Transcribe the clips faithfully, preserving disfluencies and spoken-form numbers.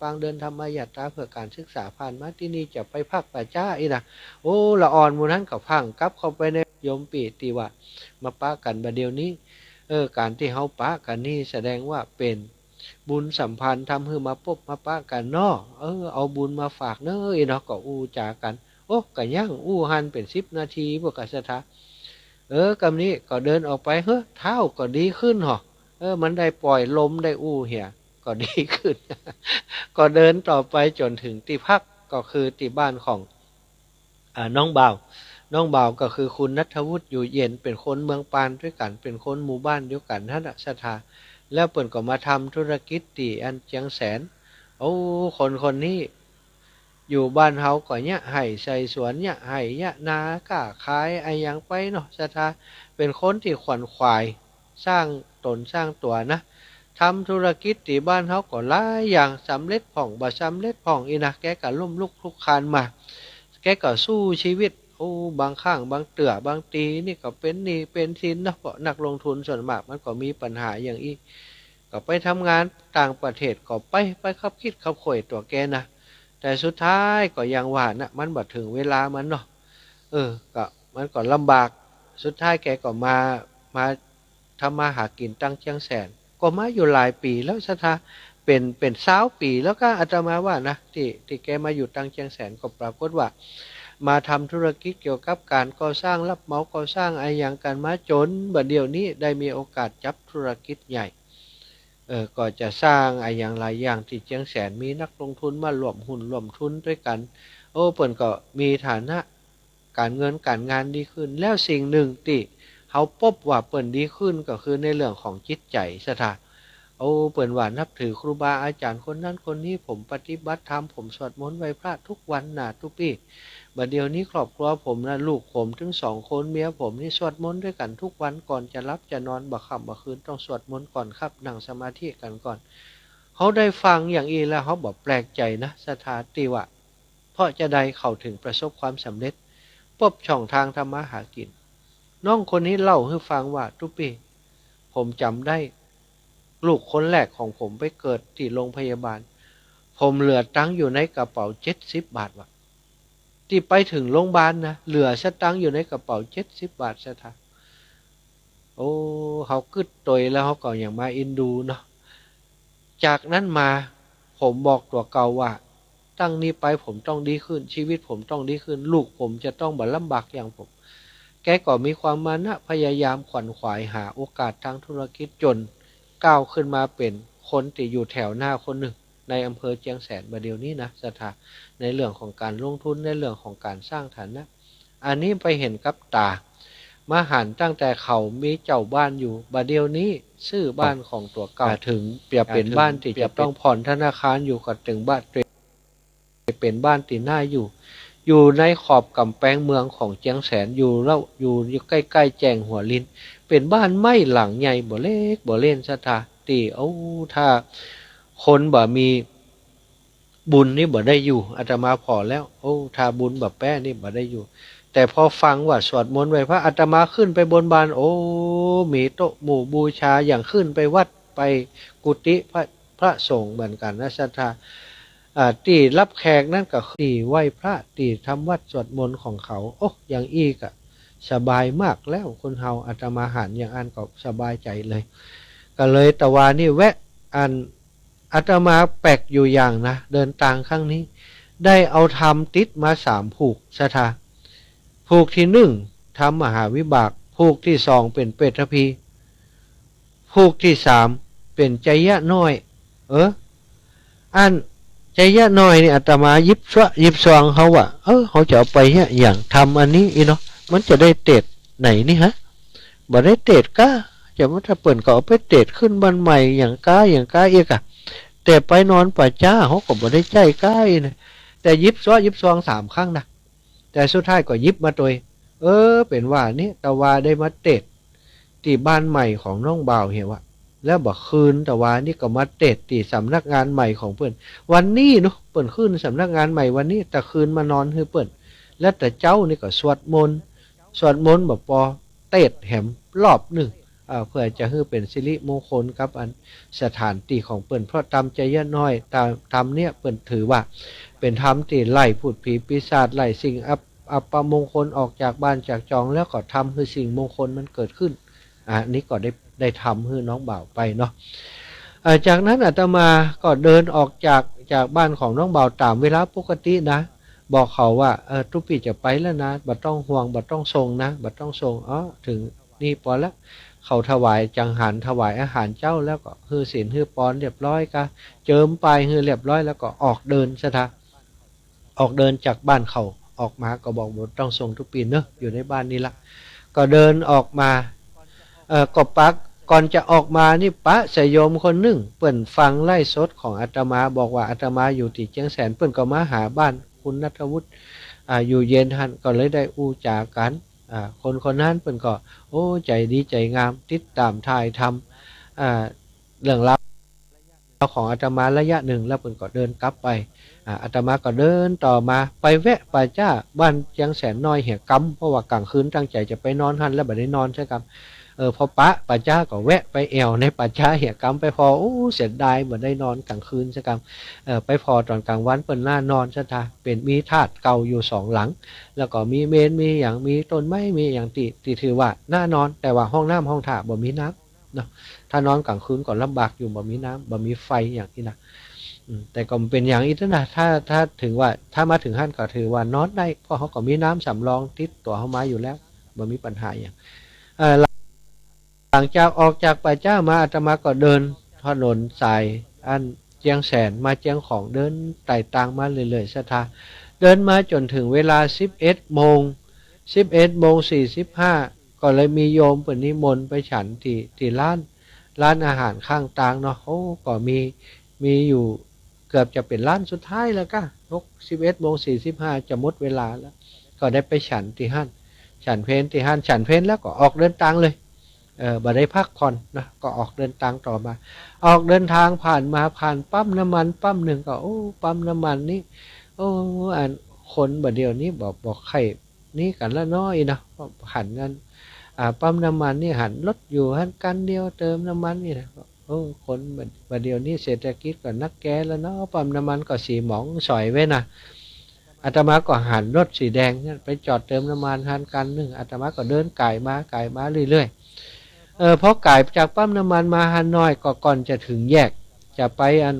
ปางเดินธรรมยาตราเพื่อก๋านศึกษา ผ่านมาตี้นี่จะไปพักป่าจ๊าอี้นะ โอ้ ละอ่อนหมู่นั้นก็พั่งกลับเข้าไปใน โยมปี้ตี้ว่ามาปะกั๋นบ่าเดี่ยวนี้ เออ ก๋านตี้เฮาปะกั๋นนี่แสดงว่าเป๋นบุญสัมพันธ์ทำหื้อมาปบมาปะกั๋นเนาะ เออ เอาบุญมาฝากเน่ออี้เนาะ ก็อู้จ๋ากั๋น โอ้ ก็ยังอู้หั้นเป๋นสิบนาที พวกกษัตริย์ เออ กำนี้ก็เดินออกไป เฮ้อ เท้าก็ดีขึ้นหอ เออ มันได้ป่อยลมได้อู้เหีย ก็ดีขึ้น ก็เดินต่อไปจ๋นเถิงตี้พัก ก็คือตี้บ้านของ อ่า น้องบ่าว น้องบ่าวก็คือคุณณัฐวุฒิ อยู่เย็น เป๋นคนเมืองปานด้วยกั๋น เป๋นคนหมู่บ้านเดียวกั๋นหั้นน่ะ ศรัทธา แล้วเปิ้นก็มาทำธุรกิจตี้อันเจียงแสน โอ้ คนคนนี้ อยู่บ้านเฮาก็เยียะไฮ่ใส่สวน เยียะไฮ่เยียะนา ก้าขายอะหยังไปเนาะ ศรัทธา เป๋นคนตี้ขวนขวาย สร้างต๋นสร้างตั๋วนะ ทำธุรกิจตี้บ้านเฮาก็หลายอย่าง สำเร็จพ่อง บ่สำเร็จพ่องอี้นะ แกก็ล้มลุกคลุกคลานมา แกก็สู้ชีวิต โอ้ บางครั้งบางเตื้อบางตี้นี่ก็เป๋นหนี้เป๋นสินเนาะ เพราะนักลงทุนส่วนมากมันก็มีปัญหาอย่างอี้ ก็ไปทำงานต่างประเทศก็ไป ไปคับคิดคับข่อยตั๋วแกนะ แต่สุดท้ายก็อย่างว่านะ มันบ่เถิงเวลามันเนาะ เออ ก็มันก็ลำบาก สุดท้ายแกก็มา มาทำมาหากิ๋นตังเจียงแสน ก็มาอยู่หลายปี๋แล้ว ศรัทธา เป๋น เป๋นซาวปี๋แล้วก็ อาตมาว่านะ ตี้ ตี้แกมาอยู่ตังเจียงแสน ก็ปรากฏว่า มาทำธุรกิจเกี่ยวกับก๋านก่อสร้าง รับเหมาก่อสร้างอะหยังกั๋นมาจ๋นบ่าเดี่ยวนี้ได้มีโอกาสจับธุรกิจใหญ่ เออ ก็จะสร้างอะหยังหลายอย่างตี้เจียงแสน มีนักลงทุนมาร่วมหุ้นร่วมทุนด้วยกั๋น โอ้ เปิ้นก็มีฐานะ ก๋านเงินก๋านงานดีขึ้น แล้วสิ่งนึ่งตี้เฮาปบว่าเปิ้นดีขึ้นก็คือในเรื่องของจิตใจ๋ ศรัทธา โอ้ เปิ้นว่านับถือครูบาอาจ๋ารย์คนนั้นคนนี้ ผมปฏิบัติธรรม ผมสวดมนต์ไหว้พระทุกวันน่ะตุ๊ปี้ บ่าเดี่ยวนี้ครอบครัวผมนะ ลูกผมตึงสองคน เมียผมนี่สวดมนต์ด้วยกั๋นทุกวัน ก่อนจะหลับจะนอน บ่าค่ำบ่าคืนต้องสวดมนต์ก่อนครับ นั่งสมาธิกั๋นก่อน เฮาได้ฟังอย่างอี้แล้วเฮาบ่แปลกใจ๋นะ ศรัทธา ตี้ว่า เพราะจาใดเขาเถิงประสบความสำเร็จ ปบช่องทางทำมาหากิ๋น น้องคนนี้เล่าหื้อฟังว่า ตุ๊ปี้ ผมจ๋ำได้ ลูกคนแรกของผมไปเกิดตี้โรงพยาบาล ผมเหลือตังค์อยู่ในกระเป๋าเจ็ดสิบบาทว่ะ ตี้ไปเถิงโรงบาลนะ เหลือสตางค์อยู่ในกระเป๋าเจ็ดสิบบาท ศรัทธา โอ้ เฮากึ๊ดตวยแล้วเฮาก็อย่างมาเอ็นดูเนาะ จากนั้นมาผมบอกตั๋วเก่าว่า ตั้งนี้ไปผมต้องดีขึ้น ชีวิตผมต้องดีขึ้น ลูกผมจะต้องบ่ลำบากอย่างผม แกก็มีความมานะพยายามขวนขวายหาโอกาสทางธุรกิจจ๋นก้าวขึ้นมาเป๋นคนตี้อยู่แถวหน้าคนนึ่งในอำเภอเจียงแสนบ่าเดี่ยวนี้นะ ศรัทธา ในเรื่องของก๋านลงทุน ในเรื่องของก๋านสร้างฐานะ อันนี้ไปหันกับต๋า มาหันตั้งแต่เขามีเจ้าบ้านอยู่ บ่าเดี่ยวนี้ซื้อบ้านของตั๋วเก่า เถิงจะเป๋นบ้านตี้จะต้องผ่อนธนาคารอยู่ ก็เถิงบ้านเป๋นบ้านตี้น่าอยู่ อยู่ในขอบก๋ำแปงเมืองของเจียงแสน อยู่แล้ว อยู่ อยู่ใก้ๆ แจ้งหัวลิน เป๋นบ้านไม้หลังใหญ่ บ่เล็กบ่เล่น ศรัทธา ตี้ โอ้ ถ้าคนบ่มี บุญนี่บ่ได้อยู่ อาตมาผ่อแล้ว โอ้ ถ้าบุญบ่แป๊นี่บ่ได้อยู่ แต่พอฟังว่าสวดมนต์ไหว้พระ อาตมาขึ้นไปบนบาน โอ้ มีโต๊ะหมู่บูชา อย่างขึ้นไปวัดไปกุฏิพระ พระสงฆ์เหมือนกั๋นนะ ศรัทธา อ่า ตี้รับแขกนั้นก็ตี้ไหว้พระ ตี้ทำวัตรสวดมนต์ของเขา โอ้ อย่างอี้ก็สบายมากแล้ว คนเฮา อาตมาหันอย่างอั้นก็สบายใจ๋เลย ก็เลยตะวานี้แวะ อัน อาตมาแปลกอยู่อย่างนะ เดินตางครั้งนี้ ได้เอาธรรมติดมาสามผูก ศรัทธา ผูกตี้นึ่ง ธรรมมหาวิบาก ผูกตี้สองเป๋นเปตภี ผูกตี้สามเป๋นไชยะน้อย เออ อันไชยะน้อยนี่อาตมาหยิบซวะหยิบซองเขาว่า เออ เขาจะเอาไปเยียะหยัง ธรรมอันนี้อี้เนาะ มันจะได้เตสน์ไหนนี่ฮะ บ่ได้เตสน์ก้า จะว่าถ้าเปิ้นก็เอาไปเตสน์ขึ้นบ้านใหม่หยังก้าหยังก้าเอียกอะ แต่ไปนอนป่าจ๊าเขาก็บ่ได้ใจ๊ก้าอี้นะ แต่หยิบซวะหยิบซองสามครั้งนะ แต่สุดท้ายก็หยิบมาตวย เออ เป๋นว่านี่ ตะวาได้มาเตสน์ตี้บ้านใหม่ของน้องบ่าวเหียว่ะ แล้วบ่าคืนตะวานี่ก็มาเตสน์ตี้สำนักงานใหม่ของเปิ้น วันนี้เนาะ เปิ้นขึ้นสำนักงานใหม่วันนี้ ตะคืนมานอนหื้อเปิ้น แล้วตะเจ๊านี่ก็สวดมนต์ สวดมนต์บ่ปอ เตสน์แหมรอบนึ่ง เอ่อ เปื้อจะหื้อเป๋นสิริมงคลกับอันสถานตี้ของเปิ้น เพราะตำไจเยียะน้อย ตำ ตำเนี่ยเปิ้นถือว่าเป๋นตำตี้ไล่พูดผีปีศาจ ไล่สิ่งอัป อัปมงคลออกจากบ้านจากจอง แล้วก็ตำหื้อสิ่งมงคลมันเกิดขึ้น อ่า อันนี้ก็ได้ ได้ตำหื้อน้องบ่าวไปเนาะ เอ่อ จากนั้นอาตมาก็เดินออกจาก จากบ้านของน้องบ่าวต๋ามเวลาปกตินะ บอกเขาว่า เออ ตุ๊ปี้จะไปแล้วนะ บ่ต้องห่วง บ่ต้องส่งนะ บ่ต้องส่ง อ๋อ เถิงนี่ปอแล้ว เขาถวายจังหัน ถวายอาหารเจ๊า แล้วก็หื้อศีลหื้อปอนเรียบร้อย ก็เจิมป้ายหื้อเรียบร้อย แล้วก็ออกเดินซะทะ ออกเดินจากบ้านเขาออกมา ก็บอกบ่ต้องส่งตุ๊ปี้เนาะ อยู่ในบ้านนี่ละ ก็เดินออกมา เอ่อ ก็ปะ ก่อนจะออกมานี่ปะสายโยมคนนึ่ง เปิ้นฟังไลฟ์สดของอาตมา บอกว่าอาตมาอยู่ตี้เจียงแสน เปิ้นก็มาหาบ้านคุณณัฐวุฒิ อ่า อยู่เย็นหั้น ก็เลยได้อู้จ๋ากั๋น อ่า คนคนนั้นเปิ้นก็ โอ้ ใจ๋ดีใจ๋งาม ติดต๋ามถ่ายทำ อ่า เรื่องราวของอาตมาระยะนึ่ง แล้วเปิ้นก็เดินกลับไป อ่า อาตมาก็เดินต่อมา ไปแวะป่าจ๊าบ้านเจียงแสนน้อยเหียกำ เพราะว่ากลางคืนตั้งใจ๋จะไปนอนหั้น แล้วบ่ได้นอนซะกำ เออ พอปะป่าจ๊าก็แวะไปแอ่วในป่าจ๊าเหียกำ ไปผ่อ โอ้ เสียดายบ่ได้นอนกลางคืนซะกำ เออ ไปผ่อต๋อนกลางวันเปิ้นน่านอนซะทะ เป๋นมีธาตุเก่าอยู่สองหลัง แล้วก็มีเมรุ มีหยัง มีต้นไม้ มีหยังตี้ ตี้ถือว่าน่านอน แต่ว่าห้องน้ำห้องถ่าบ่มีน้ำเนาะ ถ้านอนกลางคืนก็ลำบากอยู่ บ่มีน้ำ บ่มีไฟอย่างนี้นะ อืม แต่ก็บ่เป๋นหยังอี้นะ ถ้า ถ้าเถิงว่า ถ้ามาเถิงหั้นก็ถือว่านอนได้ เพราะเฮาก็มีน้ำสำรองติดตั๋วเฮามาอยู่แล้ว บ่มีปัญหาหยัง เอ่อ หลังจากออกจากป่าจ๊ามา อาตมาก็เดินถนนสายอันเจียงแสนมาเจียงของ เดินไต่ตางมาเรื่อยๆ ซะทะ เดินมาจ๋นเถิงเวลาสิบเอ็ดโมง สิบเอ็ดโมงสี่สิบห้า ก็เลยมีโยมเปิ้นนิมนต์ไปฉันตี้ ตี้ร้าน ร้านอาหารข้างตางเนาะ โอ้ ก็มี มีอยู่เกือบจะเป๋นร้านสุดท้ายแล้วก้า หก สิบเอ็ดโมงสี่สิบห้า จะหมดเวลาแล้ว ก็ได้ไปฉันตี้หั้น ฉันเพลตี้หั้น ฉันเพลแล้วก็ออกเดินตางเลย เออ บ่ได้พักผ่อนนะ ก็ออกเดินตางต่อมา ออกเดินตางผ่านมา ผ่านปั๊มน้ำมันปั๊มนึ่งก็ โอ้ ปั๊มน้ำมันนี่ โอ้ อันคนบ่าเดี่ยวนี้บ่ บ่ใค่ นี่กั๋นละน้อยเนาะ หันกั๋น อ่า ปั๊มน้ำมันนี่หันรถอยู่หั้นคันเดียวเติมน้ำมันนี่นะ โอ้ คนบ่าเดี่ยวนี้เศรษฐกิจก็นักแก๊ละเนาะ ปั๊มน้ำมันก็สีหมองสอยไว้นะ อาตมาก็หันรถสีแดงเนี่ยไปจอดเติมน้ำมันหั้นคันนึ่ง อาตมาก็เดินก๋ายมาก๋ายมาเรื่อยๆ เออ พอก๋ายจากปั๊มน้ำมันมาหั้นน้อย ก็ก่อนจะเถิงแยก จะไปอัน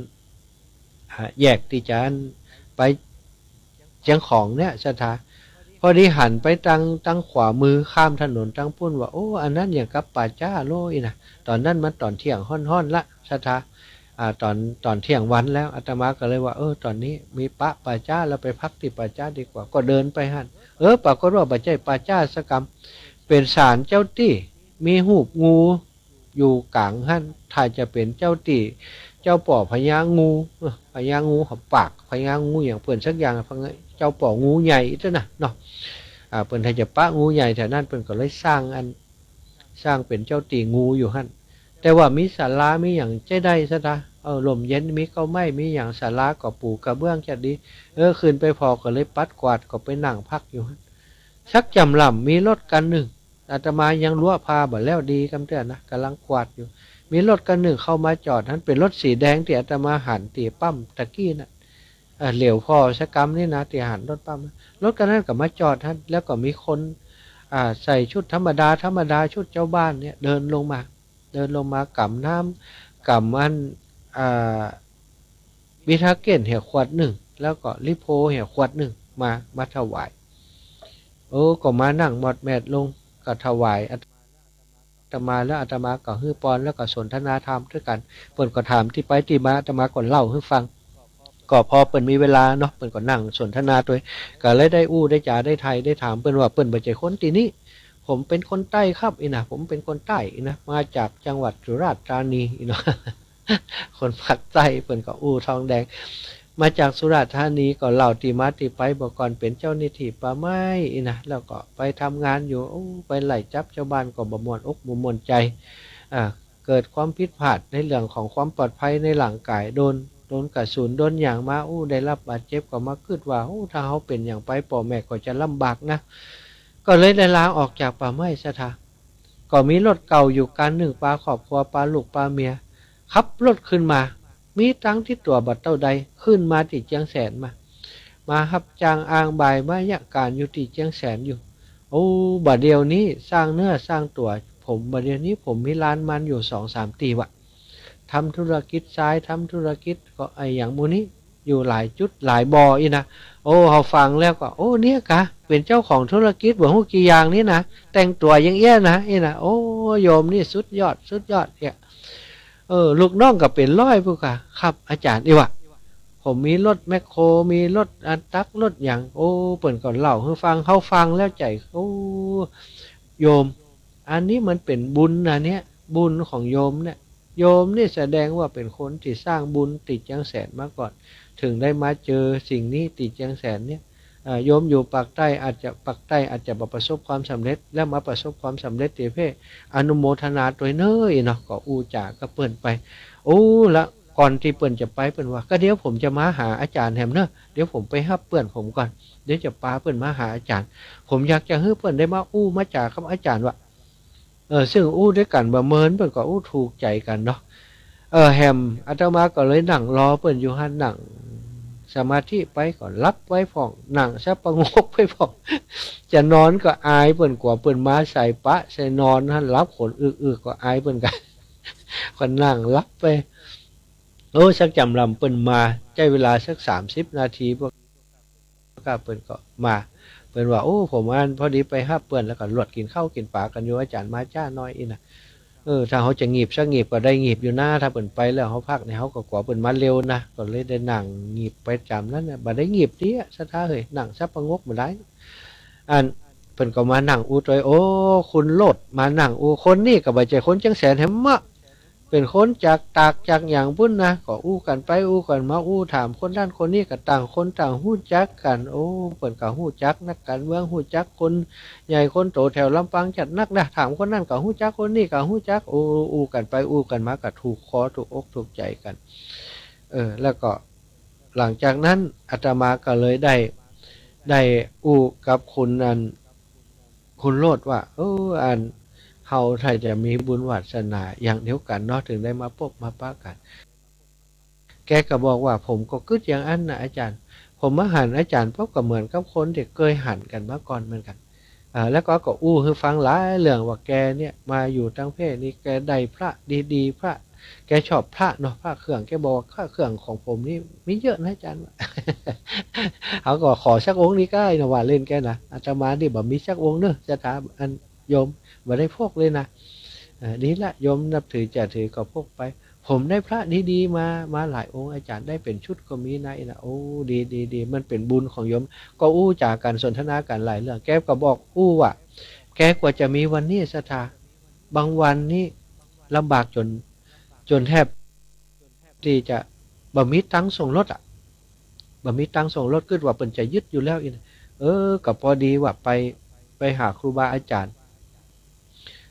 อ่า แยกตี้จะอันไปเจียงของเนี่ย ซะทะ พอดีหันไปตาง ตางขวามือข้ามถนนตางปุ้นว่า โอ้ อันนั้นอย่างกับป่าจ๊าโลยนะ ต๋อนนั้นมันต๋อนเที่ยงฮ้อนๆ ละ ซะทะ อ่า ต๋อน ต๋อนเที่ยงวันแล้ว อาตมาก็เลยว่า เออ ต๋อนนี้มีปะป่าจ๊า เราไปพักตี้ป่าจ๊าดีกว่า ก็เดินไปหั้น เออ ปรากฏว่าบ่ใจ้ป่าจ๊าสักกำ เป๋นศาลเจ้าตี้ มีฮูปงู อยู่ก๋างหั้น ถ้าจะเป๋นเจ้าตี้ เจ้าป้อพญางู เออ พญางูหัวปาก พญางูอย่างเปิ้นสักอย่าง เจ้าป้องูใหญ่อี้นะเนาะ อ่า เปิ้นถ้าจะปะงูใหญ่แถวนั้น เปิ้นก็เลยสร้างอัน สร้างเป๋นเจ้าตี้งูอยู่หั้น แต่ว่ามีศาลา มีหยังใจ๊ได้ซะทะ เออ ร่มเย็น มีเก๊าไม้ มีหยัง ศาลาก็ปูกระเบื้องจะดี เออ ขึ้นไปผ่อก็เลยปัดกวาด ก็ไปนั่งพักอยู่หั้น สักจ่ำล่ำมีรถคันนึ่ง อาตมายังลัวะผ้าบ่แล้วดีกำเตื้อนะ ก่ำลังกวาดอยู่ มีรถคันนึ่งเข้ามาจอดหั้น เป๋นรถสีแดงตี้อาตมาหันตี้ปั๊มตะกี้น่ะ เอ่อ เหลียวผ่อสักกำนี่นะ ตี้หันรถปั๊ม รถคันนั้นก็มาจอดหั้น แล้วก็มีคน อ่า ใส่ชุดธรรมดา ธรรมดา ชุดเจ้าบ้านเนี่ย เดินลงมา เดินลงมากำน้ำ กำอัน อ่า บิทาเก้นเหียขวดนึ่ง แล้วก็ลิโพเหียขวดนึ่ง มา มาถวาย โอ้ ก็มานั่งหมอดแหมดลง ก็ถวายอาตมา แล้วอาตมาก็หื้อปอน แล้วก็สนทนาธรรมตวยกั๋น เปิ้นก็ถามตี้ไปตี้มา อาตมาก็เล่าหื้อฟัง ก็พอเปิ้นมีเวลาเนาะ เปิ้นก็นั่งสนทนาตวย ก็เลยได้อู้ได้จ๋า ได้ไถ่ได้ถามเปิ้นว่า เปิ้นบ่ใจ้คนตี้นี่ ผมเป๋นคนใต้ครับ อี้นะ ผมเป๋นคนใต้ อี้นะ มาจากจังหวัดสุราษฎร์ธานี อี้เนาะ คนภาคใต้ เปิ้นก็อู้ทองแดง มาจากสุราษฎร์ธานี ก็เล่าตี้มาตี้ไป บ่าก่อนเป๋นเจ้าหน้าตี้ป่าไม้ อี้นะ แล้วก็ไปทำงานอยู่ โอ้ ไปไล่จับเจ้าบ้านก็บ่ม่วนอกบ่ม่วนใจ๋ อ่า เกิดความผิดพลาดในเรื่องของความปลอดภัยในร่างก๋าย โดน โดนกระสุน โดนหยังมา โอ้ ได้รับบาดเจ็บ ก็มากึ๊ดว่า โอ้ ถ้าเฮาเป๋นหยังไป ป้อแม่ก็จะลำบากนะ ก็เลยได้ลาออกจากป่าไม้ซะทะ ก็มีรถเก่าอยู่คันนึ่ง ปาครอบครัว ปาลูกปาเมีย ขับรถขึ้นมา มีตังค์ติดตั๋วบ่าเต้าใด ขึ้นมาตี้เจียงแสนมา มาฮับจ้างอ้างบ่าย มาเยียะก๋านอยู่ตี้เจียงแสนอยู่ โอ้ บ่าเดี่ยวนี้สร้างเนื้อสร้างตั๋ว ผม บ่าเดี่ยวนี้ผมมีลานมันอยู่สองสามตี้วะ ทำธุรกิจทราย ทำธุรกิจก็ไอ้หยังหมู่นี้ อยู่หลายจุดหลายบ่ออี้นะ โอ้ เฮาฟังแล้วก็ โอ้ เนี่ยกา เป๋นเจ้าของธุรกิจบ่ฮู้กี่อย่างนี่นะ แต่งตั๋วอย่างเอี้ยนะ อี้นะ โอ้ โยมนี่สุดยอด สุดยอดเนี่ย เออ ลูกน้องก็เป๋นร้อยปู้นกา ครับ อาจ๋ารย์ อี้วะ ผมมีรถแมคโคร มีรถอันตัก รถหยัง โอ้ เปิ้นก็เล่าหื้อฟัง เฮาฟังแล้วใจ๋ โอ้ โยม อันนี้มันเป๋นบุญนะเนี่ย บุญของโยมเนี่ย โยมนี่แสดงว่าเป๋นคนตี้สร้างบุญตี้เจียงแสนมาก่อน เถิงได้มาเจอสิ่งนี้ตี้เจียงแสนเนี่ย อ่า โยมอยู่ปากใต้อาจจะ ปากใต้อาจจะบ่ประสบความสำเร็จ แล้วมาประสบความสำเร็จตี้เพ อนุโมทนาตวยเน้อเนาะ ก็อู้จ๋ากับเปิ้นไป โอ้ ละก่อนตี้เปิ้นจะไป เปิ้นว่า ก็เดี๋ยวผมจะมาหาอาจ๋ารย์แหมเน้อ เดี๋ยวผมไปฮับเปื้อนผมก่อน เดี๋ยวจะปาเปิ้นมาหาอาจ๋ารย์ ผมอยากจะหื้อเปิ้นได้มาอู้มาจ๋ากับอาจ๋ารย์วะ เออ ซึ่งอู้ตวยกั๋นบ่าเมิน เปิ้นก็อู้ถูกใจ๋กั๋นเนาะ เออ แหมอาตมาก็เลยนั่งรอเปิ้นอยู่หั้น นั่งสมาธิไปก็หลับไปพ่อง นั่งสับประงกไปพ่อง จะนอนก็อาย เปิ้นกั๋วเปิ้นมาใส่ปะใส่นอนหั้น หลับขนอึกๆ ก็อายเปิ้นกั๋น ก็นั่งหลับไป โอ้ สักจำลำเปิ้นมา ใจ๊เวลาสักสามสิบนาที พวก ก็เปิ้นก็มา เปิ้นว่า โอ้ ผมอันพอดีไปฮับเปื้อน แล้วก็ลวดกิ๋นข้าวกิ๋นป๋ากั๋นอยู่ อาจ๋ารย์มาจ๊าหน้อยอี้นะ เออ ถ้าเฮาจะงีบสักงีบก็ได้งีบอยู่นะ ถ้าเปิ้นไปแล้วเฮาพักเนี่ย เฮาก็กั๋วเปิ้นมาเร็วนะ ก็เลยได้นั่งงีบไปจำนั้นนะ บ่ได้งีบเตี้ย ศรัทธาเอ๋ย นั่งสับประงกบ่ได้ อัน เปิ้นก็มานั่งอู้ตวย โอ้ คุณโลดมานั่งอู้ คนนี้ก็บ่ใจ้คนเจียงแสนแหมเนาะ เป๋นคนจากตากจากหยังปู้นนะ ก็อู้กั๋นไปอู้กั๋นมา อู้ถามคนนั้นคนนี้ ก็ต่างคนต่างฮู้จักกั๋น โอ้ เปิ้นก็ฮู้จักนักก๋านเมือง ฮู้จักคนใหญ่คนโตแถวลำปางจัดนักนะ ถามคนนั้นก็ฮู้จัก คนนี้ก็ฮู้จัก โอ้ อู้กั๋นไปอู้กั๋นมา ก็ถูกคอถูกอกถูกใจ๋กั๋น เออ แล้วก็หลังจากนั้นอาตมาก็เลยได้ ได้อู้กับคุณอัน คุณโลดว่า เออ อัน เฮาถ้าจะมีบุญวาสนาอย่างเดียวกั๋นเนาะ เถิงได้มาปบมาปะกั๋น แกก็บอกว่า ผมก็กึ๊ดอย่างอั้นนะอาจ๋ารย์ ผมมาหันอาจ๋ารย์ปุ๊บก็เหมือนกับคนตี้เกยหันกั๋นมาก่อนเหมือนกั๋น อ่า แล้วก็ ก็อู้หื้อฟังหลายเรื่องว่าแกเนี่ยมาอยู่ตางเพศนี่แกได้พระดีๆ พระ แกชอบพระเนาะ พระเครื่อง แกบอกว่า พระเครื่องของผมนี่มีเยอะนะอาจ๋ารย์ เฮาก็ขอสักองค์นี่ก้านะ ว่าเล่นแกนะ อาตมานี่บ่มีสักองค์เน้อ ศรัทธาอันโยม บ่ได้พกเลยนะ เออ ดีละ โยมนับถือจะถือก็พกไป ผมได้พระดีๆ มา มาหลายองค์ อาจ๋ารย์ ได้เป๋นชุดก็มีนะ อี้นะ โอ้ ดีๆๆ มันเป๋นบุญของโยม ก็อู้จ๋ากั๋น สนทนากั๋นหลายเรื่อง แกก็บอกอู้ว่า แกกว่าจะมีวันนี้ ศรัทธา บางวันนี่ลำบากจ๋น จ๋นแทบตี้จะบ่มีตังค์ส่งรถอะ บ่มีตังค์ส่งรถ กึ๊ดว่าเปิ้นจะยึดอยู่แล้วอี้นะ เออ ก็พอดีว่าไป ไปหาครูบาอาจ๋ารย์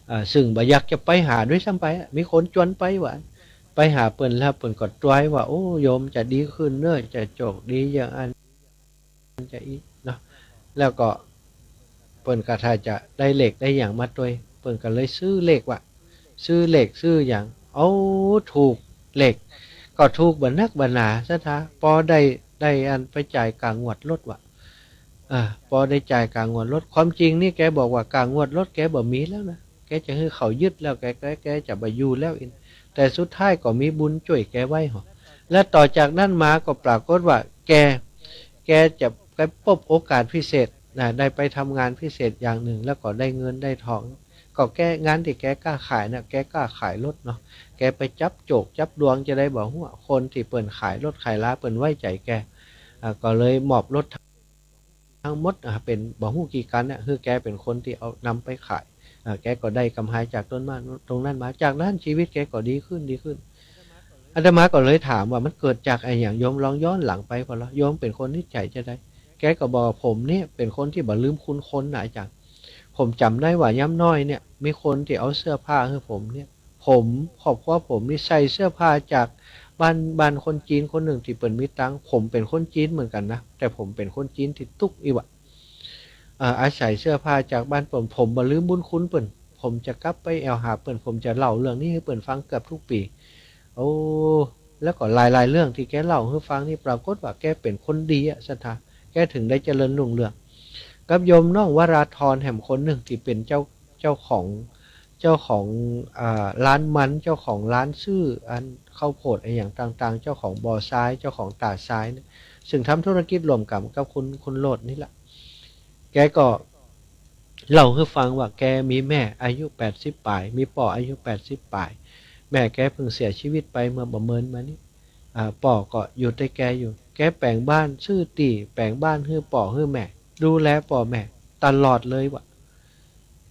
อ่า ซึ่งบ่อยากจะไปหาด้วยซ้ำไปอะ มีคนจวนไปว่า ไปหาเปิ้นแล้ว เปิ้นก็ตวยว่า โอ้ โยมจะดีขึ้นเน้อ จะโจคดีอย่างอั้น จะอี้เนาะ แล้วก็เปิ้นก็ถ้าจะได้เลขได้หยังมาตวย เปิ้นก็เลยซื้อเลขว่ะ ซื้อเลขซื้อหยัง เอ้า ถูกเลข ก็ถูกบ่นักบ่หนา ศรัทธา ปอได้ ได้อันไปจ่ายก๋างวดรถว่ะ อ่า ปอได้จ่ายก๋างวดรถ ความจริงนี่แกบอกว่าก๋างวดรถแกบ่มีแล้วนะ แกจะหื้อเขายึดแล้ว แก แก แกจะบ่อยู่แล้วอี้ แต่สุดท้ายก็มีบุญจ้วยแกไว้หอ และต่อจากนั้นมาก็ปรากฏว่าแก แกจะไปปบโอกาสพิเศษนะ ได้ไปทำงานพิเศษอย่างนึ่ง แล้วก็ได้เงินได้ทอง ก็แก งานตี้แกก้าขายนะ แกก้าขายรถเนาะ แกไปจับโจคจับดวงจะใดบ่ฮู้อะ คนตี้เปิ้นขายรถขายลาเปิ้นไว้ใจ๋แก อ่า ก็เลยมอบรถ ตังหมด อ่า เป๋นบ่ฮู้กี่คันเนี่ย หื้อแกเป๋นคนตี้เอานำไปขาย อ่า แกก็ได้ก๋ำไรจากต้นมา ตรงนั้นมา จากนั้นชีวิตแกก็ดีขึ้น ดีขึ้น อาตมาก็เลยถามว่ามันเกิดจากอะหยัง โยมลองย้อนหลังไปก่อนละ โยมเป๋นคนนิสัยจะใด แกก็บอกว่าผมเนี่ยเป๋นคนตี้บ่ลืมคุณคนนะอาจ๋ารย์ ผมจ๋ำได้ว่ายามน้อยเนี่ย มีคนตี้เอาเสื้อผ้าหื้อผมเนี่ย ผม ครอบครัวผมนี่ใส่เสื้อผ้าจากบ้าน บ้านคนจีนคนนึ่งตี้เปิ้นมีตังค์ ผมเป๋นคนจีนเหมือนกั๋นนะ แต่ผมเป๋นคนจีนตี้ตุ๊กอีกว่ะ อ่า อาศัยเสื้อผ้าจากบ้านเปิ้น ผมบ่ลืมบุญคุณเปิ้น ผ ผมจะกลับไปแอ่วหาเปิ้น ผมจะเล่าเรื่องนี้หื้อเปิ้นฟังเกือบกู้ปี๋ โอ้ แล้วก็หลายๆ เรื่องตี้แกเล่าหื้อฟังนี่ ปรากฏว่าแกเป๋นคนดีอะ ศรัทธา แกเถิงได้เจริญรุ่งเรือง กับโยมน้องวราธรแหมคนนึ่งตี้เป๋นเจ้า เจ้าของ เจ้าของ อ่า ร้านมัน เจ้าของร้านซื้ออันข้าวโพดอะหยังต่างๆ เจ้าของบ่อทราย เจ้าของตาดทรายเนี่ย ซึ่งทำธุรกิจร่วมกั๋นกับคุณ คุณโรจน์นี่แหละ แกก็เล่าหื้อฟังว่าแกมีแม่อายุแปดสิบป๋าย มีป้ออายุแปดสิบป๋าย แม่แกเพิ่งเสียชีวิตไปเมื่อบ่เมินมานี้ อ่า ป้อก็อยู่แต่แกอยู่ แกแป๋งบ้าน ซื้อตี้แป๋งบ้านหื้อป้อหื้อแม่ ดูแลป้อแม่ตลอดเลยว่ะ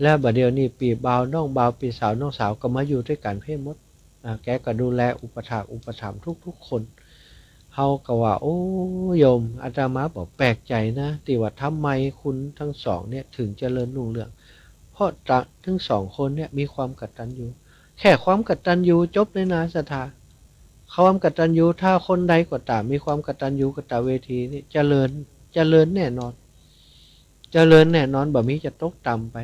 แล้วบ่าเดี่ยวนี้ปี้บ่าวน้องบ่าว ปี้สาวน้องสาวก็มาอยู่ตวยกั๋นเพ่นหมด อ่า แกก็ดูแลอุปัฏฐากอุปถัมภ์ทุกๆ คน เฮาก็ว่า โอ้ โยม อาตมาบ่แปลกใจ๋นะ ตี้ว่าทำไมคุณตึงสองเนี่ยเถิงเจริญรุ่งเรือง เพราะตะ ตึงสองคนเนี่ยมีความกตัญญู แค่ความกตัญญูจบเลยนะ ศรัทธา ความกตัญญู ถ้าคนใดก็ต๋ามมีความกตัญญูกตเวทีนี่ เจริญ เจริญแน่นอน เจริญแน่นอน บ่มีจะตกต่ำไป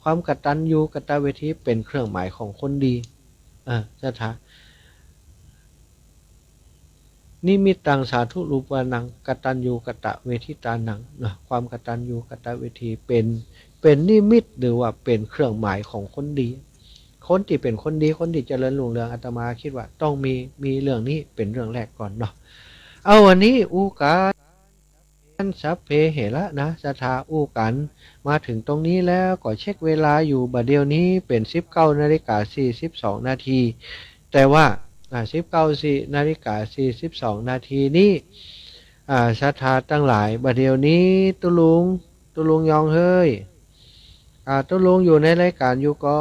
ความกตัญญูกตเวทีเป๋นเครื่องหมายของคนดี เออ ศรัทธา นิมิตตังสาธุรูปานัง กตัญญูกตเวทิตานัง นะ ความกตัญญูกตเวทีเป๋น เป๋นนิมิตหรือว่าเป๋นเครื่องหมายของคนดี คนตี้เป๋นคนดี คนตี้เจริญรุ่งเรือง อาตมาคิดว่าต้องมี มีเรื่องนี้เป๋นเรื่องแรกก่อนเนาะ เอา วันนี้อู้กั๋น สัพเพเหระนะ ศรัทธา อู้กั๋นมาเถิงตรงนี้แล้ว ก็เช็คเวลาอยู่ บ่าเดี่ยวนี้เป๋นสิบเก้านาฬิกาสี่สิบสองนาที แต่ว่า อ่า สิบเก้าสี่ นาฬิกาสี่สิบสองนาทีนี้ อ่า ศรัทธาตังหลาย บ่าเดี่ยวนี้ตุ๊ลุง ตุ๊ลุงยองเฮย อ่า ตุ๊ลุงอยู่ในรายก๋านอยู่ก่อ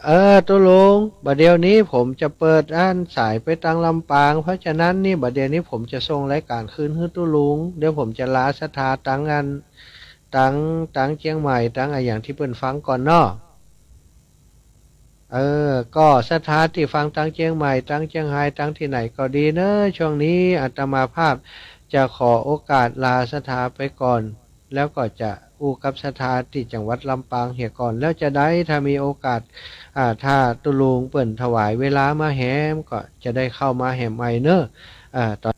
เออ ตุ๊ลุง บ่าเดี่ยวนี้ผมจะเปิดอันสายไปตังลำปาง เพราะฉะนั้นนี่ บ่าเดี่ยวนี้ผมจะส่งรายก๋านคืนหื้อตุ๊ลุง เดี๋ยวผมจะลาศรัทธาตังอัน ตัง ตังเจียงใหม่ ตังอะหยังตี้เปิ้นฟังก่อนเนาะ เออ ก็ศรัทธาตี้ฟังตังเจียงใหม่ ตังเจียงฮาย ตังตี้ไหนก็ดีเนาะ ช่วงนี้อาตมาภาพจะขอโอกาสลาศรัทธาไปก่อน แล้วก็จะอู้กับศรัทธาตี้จังหวัดลำปางเหียก่อน แล้วจะได้ถ้ามีโอกาส อ่า ถ้าตุ๊ลุงเปิ้นถวายเวลามาแหม ก็จะได้เข้ามาแหมใหม่เนาะ อ่า ตอน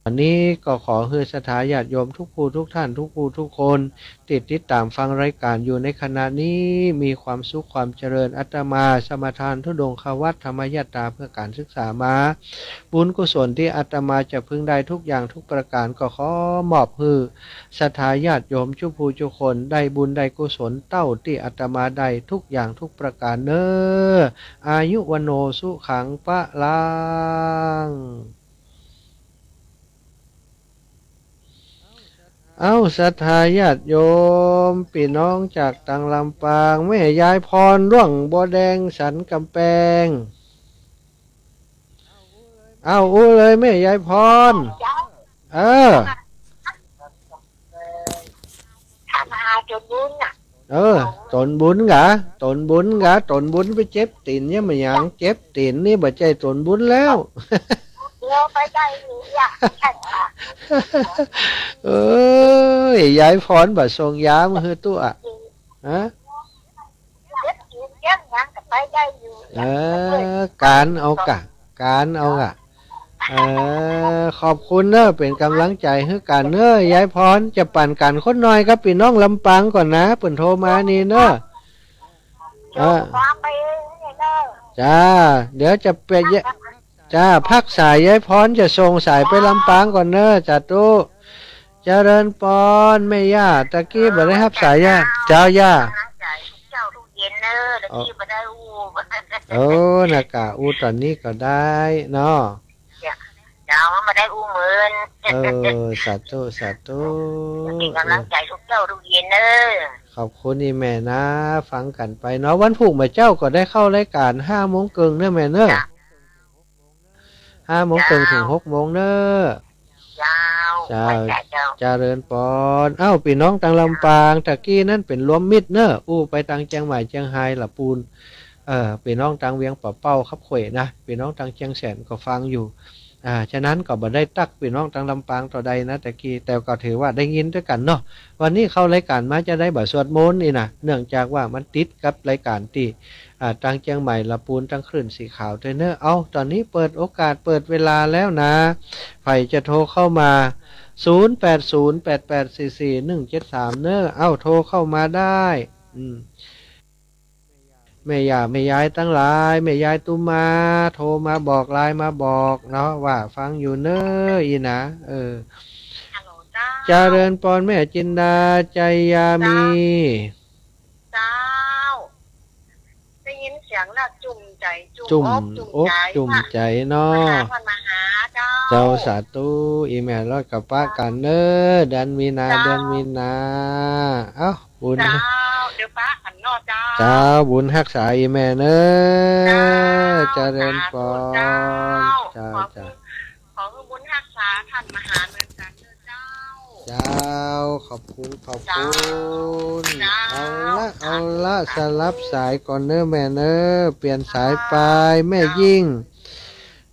ตอนนี้ก็ขอหื้อศรัทธาญาติโยมทุกผู้ทุกท่าน ทุกผู้ทุกคน ตี้ติดต๋ามฟังรายก๋านอยู่ในขณะนี้ มีความสุขความเจริญ อาตมาสมาทานธุดงควัตรธรรมยัตตาเพื่อก๋านศึกษามา บุญกุศลตี้อาตมาจะพึงได้ทุกอย่างทุกประก๋าน ก็ขอมอบหื้อศรัทธาญาติโยมจุผู้จุคน ได้บุญได้กุศลเต้าตี้อาตมาได้ทุกอย่างทุกประก๋านเนาะ อายุวัณโณสุขังพลัง เอ้า ศรัทธาญาติโยม ปี้น้องจากตังลำปาง แม่ยายพร หลวงบัวแดง สันก๋ำแปง เอ้า อู้เลยแม่ยายพร เออ เออ ต๋นบุญกา ต๋นบุญกา ต๋นบุญไปเจ็บตี๋นเนี่ย บ่หยัง เจ็บตี๋นนี่บ่ใจ้ต๋นบุญแล้ว เดี๋ยวไปได้อยู่ เอ้ย ยายพรบ่ส่งยามาหื้อตุ๊อะ ฮะ เจ็บตี๋นเจ็บหยังก็ไปได้อยู่ เออ ก๋านเอากา ก๋านเอากา เออ ขอบคุณเนาะ เป๋นก๋ำลังใจ๋หื้อกั๋นเนาะ ยายพร จะปั่นกั๋นคนหน่อยกับปี้น้องลำปางก่อนนะ เปิ้นโทรมานี่เนาะ เออ จ้า เดี๋ยวจะไปเยะ จ้า พักสายยายพร จะส่งสายไปลำปางก่อนเนาะ สาธุ เจริญปอน แม่ย่า ตะกี้บ่ได้ฮับสายย่า เจ้าย่า เจ้าทุกเย็นเนาะ ตะกี้บ่ได้อู้ เออ นะกะ อู้ต๋อนนี้ก็ได้เนาะ เจ้า บ่ได้อู้เมิน เออ สาธุ สาธุ เป๋นก๋ำลังใจ๋ทุกเจ้าทุกเย็นเนาะ ขอบคุณอีแม่นะ ฟังกั๋นไปเนาะ วันพูกเมื่อเจ๊าก็ได้เข้ารายก๋านห้าโมงเกิ่งเนาะแม่เนาะ ห้าโมงเกิ่งเถิงหกโมงเนาะ เจ้า เจ้า เจ้า เจริญปอน เอ้า ปี้น้องตังลำปาง ตะกี้นั้นเป๋นรวมมิตรเนาะ อู้ไปตังเจียงใหม่เจียงฮายละปูน เออ ปี้น้องตังเวียงป่าเป้าคับข่อยนะ ปี้น้องตังเจียงแสนก็ฟังอยู่ อ่า ฉะนั้นก็บ่ได้ตั๊กปี้น้องตางลำปางเต้าใดนะตะกี้ แต่ก็ถือว่าได้ยินตวยกั๋นเนาะ วันนี้เข้ารายก๋านมาจะได้บ่สวดมนต์นี่นะ เนื่องจากว่ามันติดกับรายก๋านตี้ อ่า ตางเจียงใหม่ละปูนตางคลื่นสีขาวตวยเนาะ เอ้า ต๋อนนี้เปิดโอกาสเปิดเวลาแล้วนะ ใผจะโทรเข้ามา ศูนย์แปดศูนย์ แปดแปดสี่สี่ หนึ่งเจ็ดสาม เนาะ เอ้า โทรเข้ามาได้ อืม แม่ย่าแม่ยายตังหลาย แม่ยายตุ๊มา โทรมาบอก ไลน์มาบอกเนาะ ว่าฟังอยู่เนาะ อี้นะ เออ ฮัลโหลเจ้า เจริญปอนแม่จินดา ชัยยามี เจ้า ได้ยินเสียงแล้วจุ่มใจ๋ จุ่ม จุ่มอกจุ่ม อก ใจ๋ จุ่มใจ๋เนาะ มาหา มาหาเจ้า เจ้า สาธุ อี่แม่ แล้วก็ปะกั๋นเนาะ เดือนมีนา เจ้า เดือนมีนา เอ้า บุญ เจ้า เดี๋ยวปะกั๋นเนาะเจ้า เจ้า บุญฮักษาอี่แม่เนาะ เจ้า เจริญปอน สาธุเจ้า เจ้า ขอ เจ้า ขอหื้อบุญฮักษาต้านมาหาเมืองกั๋นเนาะเจ้า เจ้า ขอบคุณ ขอบคุณ เจ้า เอาละ เอาละ สลับสายก่อนเนาะแม่เนาะ เปลี่ยนสายไป แม่ยิ่ง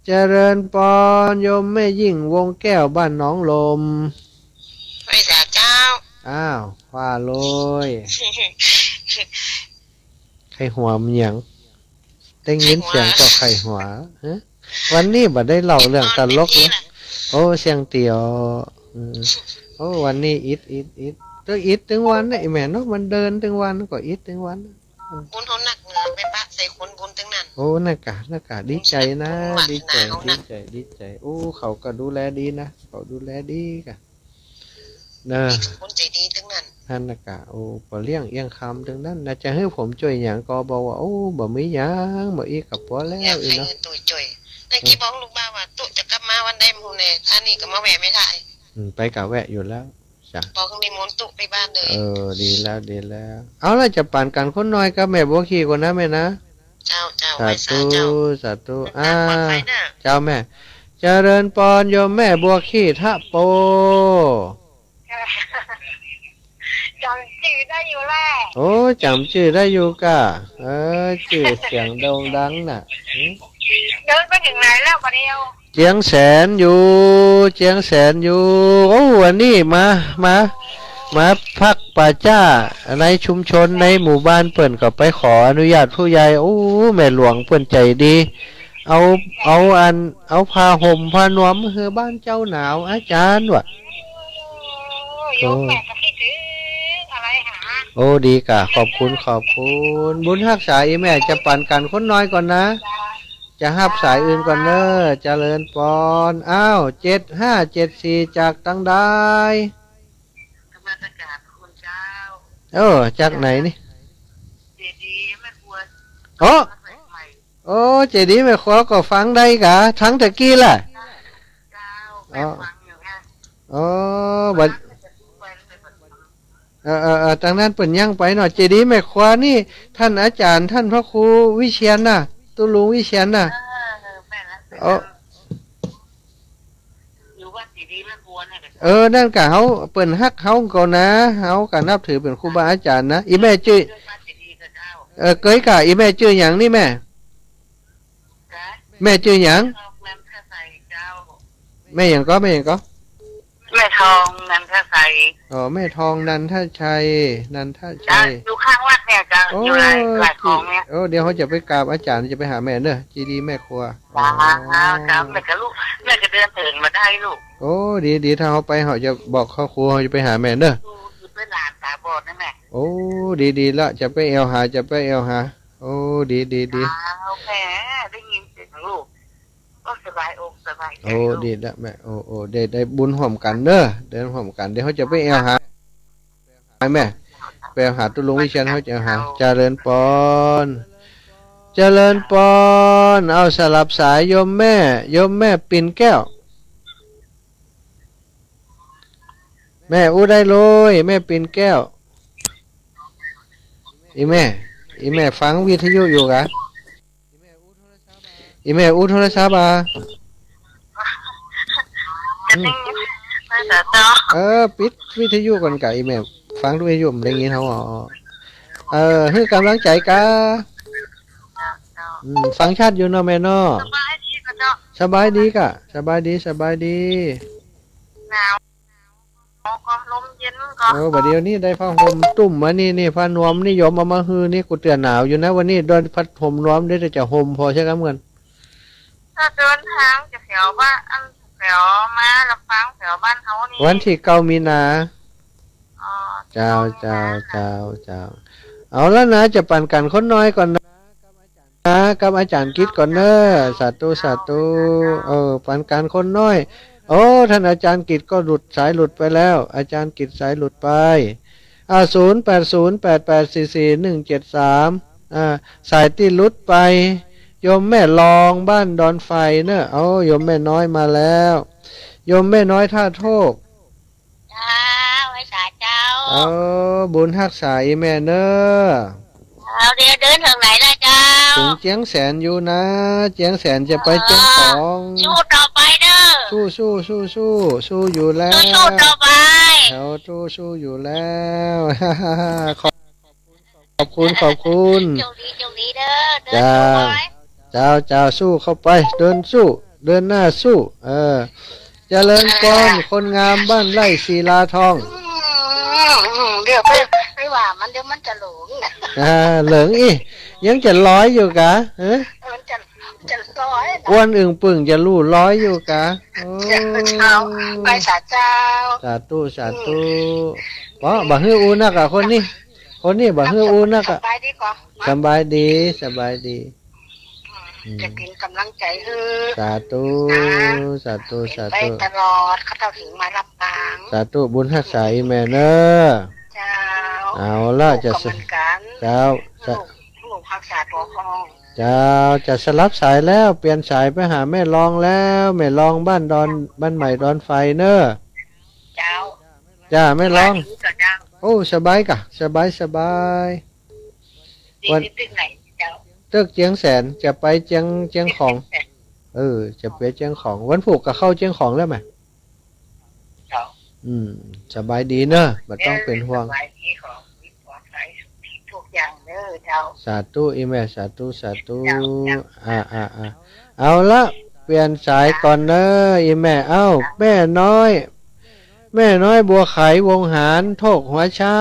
เจริญปอน โยมแม่ยิ่ง วงแก้ว บ้านหนองลม ไหว้สาเจ้า อ้าว ว่าเลย ใค่หัวมันหยัง ได้ยินเสียงก็ใค่หัว ฮะ วันนี้บ่ได้เล่าเรื่องตลกเลย โอ้ เสียงเตียว อืม โอ้ วันนี้อิด อิด อิด ตึงอิดตึงวันนะ อี่แม่เนาะ มันเดินตึงวันก็อิดตึงวัน บุญเขานักเหนือไปปะใส่คนบุญตึงนั้น โอ้ นั่นกะ นั่นกะ ดีใจ๋นะ บุญวาสนา ดีใจ๋ เขานัก ดีใจ๋ ดีใจ๋ โอ้ เขาก็ดูแลดีนะ เขาดูแลดีกะ เนอะ คนใจ๋ดีตึงนั้น นั่นน่ะกะ โอ้ ป้อเลี้ยงเอี้ยงคำตึงนั้นนะ จะหื้อผมจ้วยหยังก็บอกว่า โอ้ บ่มีหยัง บ่อี้กะปอแล้ว อยาก อี้ หื้อ เนาะ ตุ๊จ้วย แต่กี้บอกลูกบ่าวว่า ตุ๊จะกลับมาวันใดบ่ฮู้แน่ อันนี้ก็มาแวะไม่ได้ อืม ไปกะแวะอยู่แล้ว จ้ะ บอกหื้อนิมนต์ตุ๊ไปบ้านเลย เออ ดีแล้ว ดีแล้ว เอาละ จะปานกั๋นคนน้อยกับแม่บัวขี่ก่อนนะแม่นะ เจ้า เจ้า สาธุ ไหว้สาเจ้า สาธุ เดินทางปลอดภัยเนอะ อ่า เจ้าแม่ เจริญปอนโยมแม่บัวขี่ทะโป จ๋ำจื้อได้อยู่แหละ โอ้ จ๋ำจื้อได้อยู่กะ เออ จื้อเสียงโด่งดังน่ะ หืม เดินไปเถิงไหนแล้วบ่าเดี่ยว เจียงแสนอยู่ เจียงแสนอยู่ โอ้ วันนี้มา มา มาพักป่าจ๊าในชุมชนในหมู่บ้านเปิ้น ก็ไปขออนุญาตผู้ใหญ่ โอ้ แม่หลวงเปิ้นใจ๋ดี เอา เอาอัน เอาผ้าห่มผ้านวมหื้อบ้านเจ้าหนาว อาจ๋ารย์ว่ะ โอ้ โยมแม่ก็คิดเถิงอะไรหา โอ้ ดีกะ ขอบคุณ ขอบคุณ บุญฮักษาอี่แม่ จะปานกั๋นคนน้อยก่อนนะ จะฮับสายอื่นก่อนเน้อ เจริญปอน อ้าว เจ็ดห้าเจ็ดสี่ จากตังใด นมัสก๋านคุณเจ้า เออ จากไหนนี่ เจดีย์แม่ครัว โอ้ วัดใหม่ โอ้ เจดีย์แม่ครัวก็ฟังได้กะ ตังตะกี้แหละ เจ้า อ๋อ แม่ฟังอยู่ไง อ๋อ บัด เออ เออ เออ ตังนั้นเปิ้นยังไปเนาะ เจดีย์แม่ครัวนี่ ต้านอาจ๋ารย์ ต้านพระครูวิเชียรน่ะ ตุ๊ลุงวิเชียรน่ะ เออ แม่นละ เออ อยู่วัดเจดีย์แม่ครัวเนี่ย เออ นั่นกะ เฮา เปิ้นฮักเฮาก่อนะ เฮากะนับถือเป๋นครูบาอาจ๋ารย์นะ อี่แม่จื้อ วัดเจดีย์กับเจ้า เออ เกยกะ อี่แม่จื้อหยังนี่แม่ แม่จื้อหยัง แม่ทองนันทไสยเจ้า แม่หยังก่อ แม่หยังก่อ แม่ทองนันทไสย อ๋อ แม่ทองนันทไสย นันทไสย เจ้า อยู่ข้างวัดเนี่ยเจ้า โอ้ อยู่หลาย หลายคลองเนี่ย โอ้ เดี๋ยวเฮาจะไปกราบอาจ๋ารย์ จะไปหาแม่เน้อ เจดีย์แม่ครัว อ๋อ เจ้า แม่ก็ลูก แม่ก็เดินเถินมาได้ลูก โอ้ ดี ดี ถ้าเฮาไป เฮาจะบอกครอบครัว เฮาจะไปหาแม่เน้อ อยู่ อยู่เป็นหลานตาบอดนะแม่ โอ้ ดี ดีละ จะไปแอ่วหา จะไปแอ่วหา โอ้ ดี ดี ดี อ้าว แม่ ได้ยินเสียงลูก ก็สบายอกสบายใจ โอ้ ลูก ดีละแม่ โอ้ โอ้ ได้ ได้บุญฮ่วมกั๋นเน้อ ได้ฮ่วมกั๋น เดี๋ยวเฮาจะไปแอ่วหา แม่ ไปหาตุ๊ลุงวิเชียร เฮาจะหา เจริญปอน เจริญปอน เอาสลับสายโยมแม่ โยมแม่ปิ่นแก้ว แม่อู้ได้เลย แม่ปิ่นแก้ว อี่แม่ อี่แม่ฟังวิทยุอยู่กะ อี่แม่อู้โทรศัพท์อ่ะ อืม เออ ปิดวิทยุก่อนกะ อี่แม่ฟังวิทยุบ่ได้ยินเฮา อ๋อ เออ หื้อกำลังใจ๋กะ อืม ฟังชัดอยู่เนาะแม่เนาะ สบายดีกะเจ้า สบายดีก่ะ สบายดี สบายดี หนาว ก็ลมเย็นก็ เออ บ่าเดี่ยวนี้ได้ผ้าห่มตุ้มมานี่ นี่ผ้านวมนี่โยมเอามาหื้อนี่ กูเตื้อหนาวอยู่นะ วันนี้โดนผ้าห่มนวมได้แต่จะห่มผ่อใช้กำเงิน ถ้าเดินตางจะแถวบ้าน อันแถวมาลำปางแถวบ้านเฮานี่ วันตี้เก้ามีนา อ๋อ เจ้า เก้ามีนา เจ้า เจ้า เจ้า เอาละนะ จะปั๋นก๋านคนน้อยก่อนนะ นะ กับอาจ๋ารย์กิตก่อนเน้อ สาธุ สาธุ เออ ปั๋นก๋านคนน้อย โอ้ ต้านอาจ๋ารย์กิตก็หลุด สายหลุดไปแล้ว อาจ๋ารย์กิตสายหลุดไป อ่า ศูนย์แปดศูนย์แปดแปดสี่สี่หนึ่งเจ็ดสาม อ่า สายตี้หลุดไป โยมแม่รองบ้านดอนไฟเน้อ เอา โยมแม่น้อยมาแล้ว โยมแม่น้อยท่าโทก เจ้า ไหว้สาเจ้า เอา บุญฮักษาอี่แม่เน้อ เอา เดี๋ยวเดินเถิงไหนล่ะเจ้า เถิงเจียงแสนอยู่นะ เจียงแสนจะไปเจียงของ สู้ต่อไปเน้อ สู้ สู้ สู้ สู้ สู้อยู่แล้ว สู้ๆ ต่อไป แถวสู้ สู้อยู่แล้ว ขอบ ขอบคุณ ขอบคุณ โชคดี โชคดีเน้อ เดิน เจ้า สู้ไป เจ้า เจ้า สู้เข้าไป เดินสู้ เดินหน้าสู้ เออ เจริญปอน คนงามบ้านไร่ศิลาทอง อืม เดี๋ยวไป ไปว่ามัน เดี๋ยวมันจะหลง อ่า เหลิงอี้ ยังจะลอยอยู่กะ ฮะ มันจะ จะลอยนะ อ้วนอึ่งปึ่งจะลู่ลอยอยู่กะ โอ้ เจ้า ไหว้สาเจ้า สาธุ สาธุ อืม บ่ บ่หื้ออู้นักอะคนนี้ คนนี้บ่หื้ออู้นักอะ สบายดีก่อ สบายดี สบายดี อืม จะเป๋นก๋ำลังใจ๋หื้อ สาธุ นะ สาธุ เป๋นไป สาธุ ตลอด เขาเจ้าเถิงมาลำปาง สาธุ บุญฮักษาอี่แม่เน้อ เจ้า เอาละ ลูก จะ ก็เหมือนกั๋น เจ้า ลูก ลูกฮักษาตั๋วคอง เจ้า จะสลับสายแล้ว เปลี่ยนสายไปหาแม่รองแล้ว แม่รองบ้านดอน บ้านใหม่ดอนไฟเน้อ เจ้า จ้า แม่รอง สบายดีก่อเจ้า โอ้ สบายก่ะ สบาย สบาย วัน ตึกไหนเจ้า ตึกเจียงแสน จะไปเจียง เจียงของ เออ จะไปเจียงของ วันพูกก็เข้าเจียงของแล้วแหม เจ้า อืม สบายดีเน้อ บ่ต้องเป๋นห่วง สบายดี ขอให้ปลอดภัยทุกอย่างเน้อเจ้า สาธุ อี่แม่ สาธุ สาธุ เจ้า เจ้า อ่า อ่า อ่า เอาละ เปลี่ยนสายก่อนเน้อ อี่แม่ เอ้า แม่น้อย แม่น้อยบัวไข วงหาร โทกหัวช้า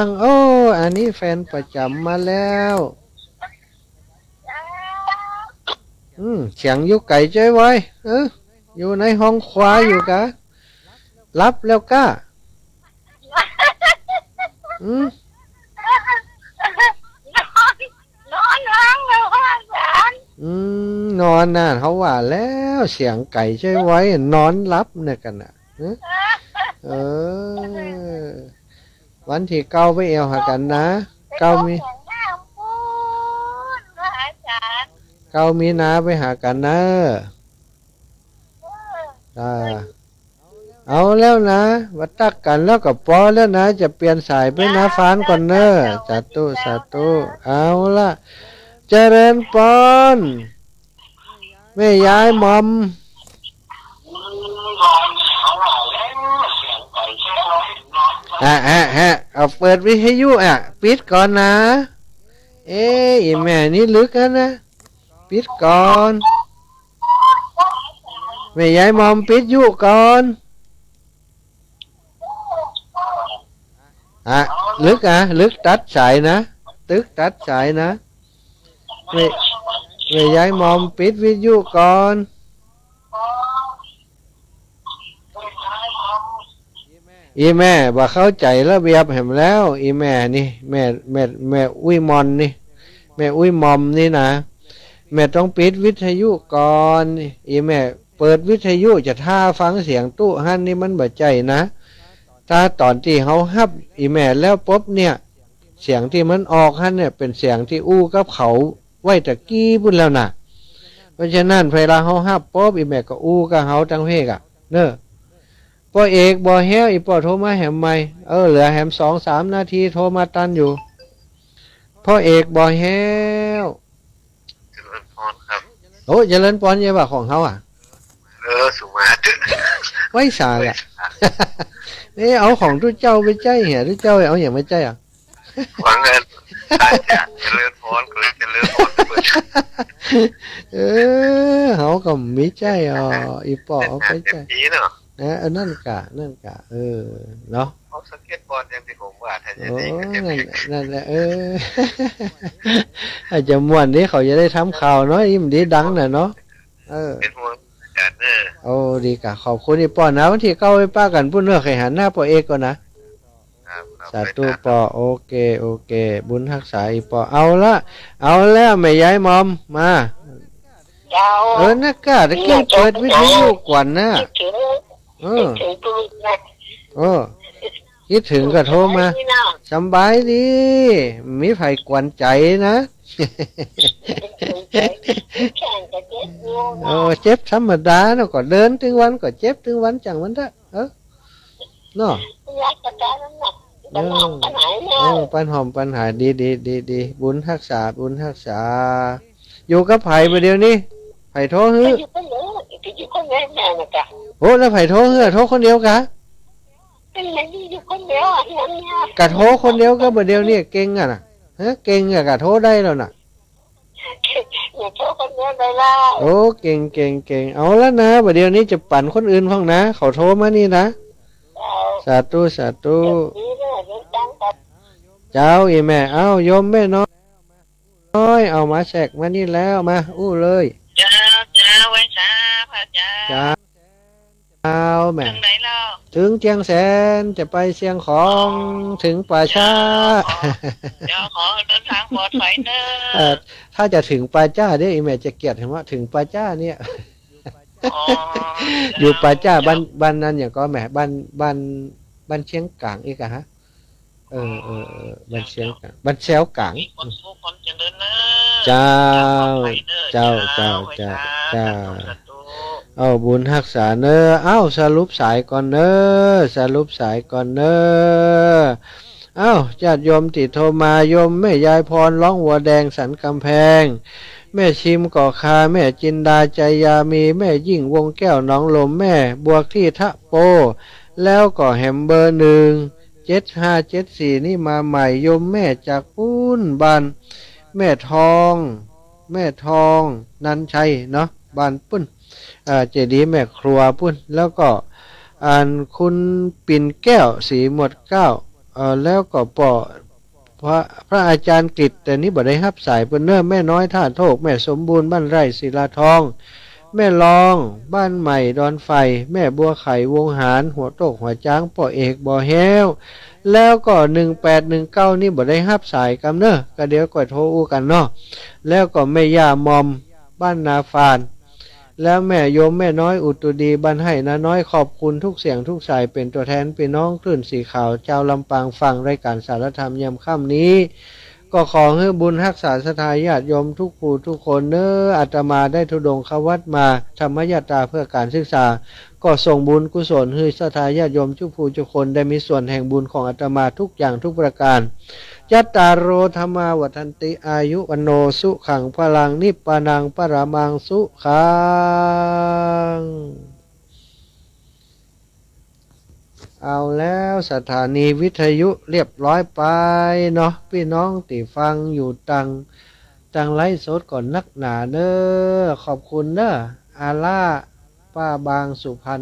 ง โอ้ อันนี้แฟนประจ๋ำมาแล้ว อืม เสียงอยู่ไก๋จ้อยว้อย เออ อยู่ในห้องครัวอยู่กะ หลับแล้วก้า อืม นอน นอนหลังแล้วว่าอาจ๋ารย์ อืม นอนน่ะ เขาว่าแล้ว เสียงไก๋จ้อยว้อย นอนหลับเนี่ยกั๋นน่ะ ฮะ เออ วันตี้เก้าไปแอ่วหากั๋นนะ เก้ามี เก้ามีนาไปหากั๋นนะ อ่า เอาแล้วนะ บ่ตั๊กกั๋นแล้วก็ปอแล้วนะ จะเปลี่ยนสายไปหน้าฟ้านก่อนเน้อ สาธุ สาธุ เอาละ เจริญปอน แม่ยายหม่อม อ่ะ อ่ะ อ่ะ เอาเปิดวิทยุอ่ะ ปิดก่อนนะ เอ๊ะ อี่แม่นี่ลึกแล้วนะ ปิดก่อน แม่ยายหม่อมปิดยุก่อน อ่ะ ลึกอ่ะ ลึกตัดสายนะ ตึกตัดสายนะ แม่ แม่ยายหม่อมปิดวิทยุก่อน อี่แม่บ่เข้าใจ๋ระเบียบแหมแล้ว อี่แม่นี่ แม่ แม่ แม่อุ้ยมอนนี่ แม่อุ้ยหม่อมนี่นะ แม่ต้องปิดวิทยุก่อน อี่แม่เปิดวิทยุจะถ่าฟังเสียงตุ๊หั้นนี่มันบ่ใจ้นะ ถ้าต๋อนตี้เฮาฮับอี่แม่แล้วปุ๊บเนี่ย เสียงตี้มันออกหั้นเนี่ยเป๋นเสียงตี้อู้กับเขาไว้ตะกี้ปู้นแล้วนะ เพราะฉะนั้นเวลาเฮาฮับปุ๊บ อี่แม่ก็อู้กับเฮาตังเพกอะ เน้อ ป้อเอกบ่อแฮ้ว อี่ป้อโทรมาแหมใหม่ เออ เหลือแหมสองสามนาที โทรมาตันอยู่ ป้อเอกบ่อแฮ้ว เจริญปอนครับ โอ้ เจริญปอน เย้ยบ่าของเฮาอะ เออ สุมา ไหว้สาละ ไหว้สา เอ๊ะ เอาของตุ๊เจ้าไปใจ๊เหีย ตุ๊เจ้าเอาหยังมาใจ๊อะ หวังเงิน อาจ๋ารย์เจริญปอน ก็เลยเจริญปอน เปิด เออ เฮาก็มีใจ๊อ่อ อี่ป้อ เอาไปใจ๊ เต็มตี้เนาะ นะ เออ นั่นกะ นั่นกะ เออ เนาะ เอาสเก็ตบอร์ดอย่างตี้ผมว่า ถ้าจะดีก็จะ โอ้ นั่น นั่นแหละ เออ อาจจะม่วนดี เขาจะได้ทำข่าวเนาะ อี่มันดีดังน่ะเนาะ เออ เป๋นห่วงอาจ๋ารย์เนอะ โอ้ ดีกะ ขอบคุณอี่ป้อนะ วันตี้เก้าไปปะกั๋นปู๊นเนอะ ใค่หันหน้าป้อเอกก่อนนะ ครับ ครับ สาธุ ไปครับ ป้อ โอเค โอเค บุญฮักษาอี่ป้อ เอาละ เอาแล้ว แม่ยายหม่อม มา เจ้า เออ นักกล้า ตะกี้เปิดวิทยุก่อนนะ คิดเถิง เออ คิดเถิงลูกนะ เออ คิดเถิงก็โทรมา สำบายดีเนาะ สำบายดี มีใผกวนใจ๋นะ เจ็บแข้งก็เจ็บอยู่เนาะ เออ เจ็บธรรมดาเนาะ ก็เดินตึงวันก็เจ็บตึงวัน จ้างมันเถอะ เออ เนาะ ยาประจ๋ำนั่นน่ะ เออ ปันหอมปันหายเนาะ เออ ปันหอมปันหาย ดี ดี ดี ดี บุญฮักษา บุญฮักษา อยู่กับใผบ่าเดี่ยวนี้ ใผโทรหื้อ ก็อยู่คนเดียว ก็อยู่คนเดียวแม่น่ะกะ โอ้ แล้วใผโทรหื้อ โทรคนเดียวกะ เป็นอย่างนี้อยู่คนเดียวอ่ะ อย่างเนี้ย กะโทรคนเดียวกะ บ่าเดี่ยวนี้เก่งอ่ะนะ ฮะ เก่งอ่ะ กะโทรได้แล้วน่ะ เนี่ยโทรคนเดียวได้แล้ว โอ้ เก่ง เก่ง เก่ง เอาละนะ บ่าเดี่ยวนี้จะปันคนอื่นพ่องนะ เขาโทรมานี่นะ เจ้า สาธุ สาธุ ดีเลย เดินตางกับ เจ้า อี่แม่ เอ้า โยมแม่น้อย เอามาแสกมานี่แล้ว มา อู้เลย เจ้า เจ้า ไหว้สาพระเจ้า เจ้า เจ้าแม่ เถิงไหนแล้ว เถิงเจียงแสน จะไปเชียงของ อ๋อ เถิงป่าช้า เจ้า ขอ เจ้า ขอเดินทางปลอดภัยเนอะ เอ่อ ถ้าจะเถิงป่าจ้าเนี่ย อี่แม่จะเกลียดหั้นว่าเถิงป่าจ้าเนี่ย อ๋อ อยู่ป่าจ้า เจ้า บ้าน บ้านนั้นหยังก่อแม่ บ้าน บ้าน บ้านเชียงก๋างอีกอะฮะ เออ เออ เออ บ้านเชียงก๋าง บ้านแซวก๋าง มีความสุขความเจริญเนอะ เจ้า เจ้า เจ้า เจ้า เจ้า ไหว้สา เจ้า สาธุ สาธุ เอ้า บุญฮักษาเนอะ เอ้า สรุปสายก่อนเนอะ สรุปสายก่อนเนอะ เอ้า ญาติโยมตี้โทรมา โยมแม่ยายพร ร้องวัวแดงสันกำแพง แม่ชิมก่อคา แม่จินดา ใจยามี แม่ยิ่ง วงแก้ว หนองลม แม่บัวคลี่ ทะโป แล้วก็แหมเบอร์หนึ่ง เจ็ดห้าเจ็ดสี่ นี่มาใหม่ โยมแม่จากปู๊น บ้านแม่ทอง แม่ทองนันชัยเนาะ บ้านปู๊น เอ่อ เจดีย์แม่ครัวปู๊น แล้วก็ อันคุณปิ่นแก้ว ศรีหมวดเกล้า เอ่อ แล้วก็ป้อ พระ พระอาจารย์กฤษ แต่นี้บ่ได้ฮับสายเปิ้นเน้อ แม่น้อยท่าโทก แม่สมบูรณ์ บ้านไร่ ศิลาทอง แม่รอง บ้านใหม่ ดอนไฟ แม่บัวไข่ วงหาร หัวโต๊กหัวจ๊าง ป้อเอก บ่อแฮ้ว แล้วก็ หนึ่งแปดหนึ่งเก้า นี่บ่ได้ฮับสายกำเน้อ ก็เดี๋ยวก่อยโทรอู้กั๋นเนาะ แล้วก็แม่ย่าหม่อม บ้านนาฟาน แล้วแม่โยมแม่น้อยอุตุดี บ้านไฮ่นาน้อย ขอบคุณทุกเสียงทุกสาย เป๋นตั๋วแทนปี้น้องคลื่นสีขาว จาวลำปาง ฟังรายก๋านสารธรรมยามค่ำนี้ ก็ขอหื้อบุญฮักษาศรัทธาญาติโยมทุกผู้ทุกคนเน้อ อาตมาได้ธุดงควัตรมา ธรรมยาตราเพื่อการศึกษา ก็ส่งบุญกุศลหื้อศรัทธาญาติโยมทุกผู้ทุกคน ได้มีส่วนแห่งบุญของอาตมาทุกอย่างทุกประการ จัตตาโร ธัมมา วัฑฒันติ อายุ วัณโณ สุขัง พลัง นิพพานัง ปรมัง สุขัง เอาแล้ว สถานีวิทยุเรียบร้อยไปเนาะ ปี้น้องตี้ฟังอยู่ตาง ตางไลฟ์สดก่อนนักหนาเน้อ ขอบคุณเน้อ อาล่า ป้าบางสุพรรณ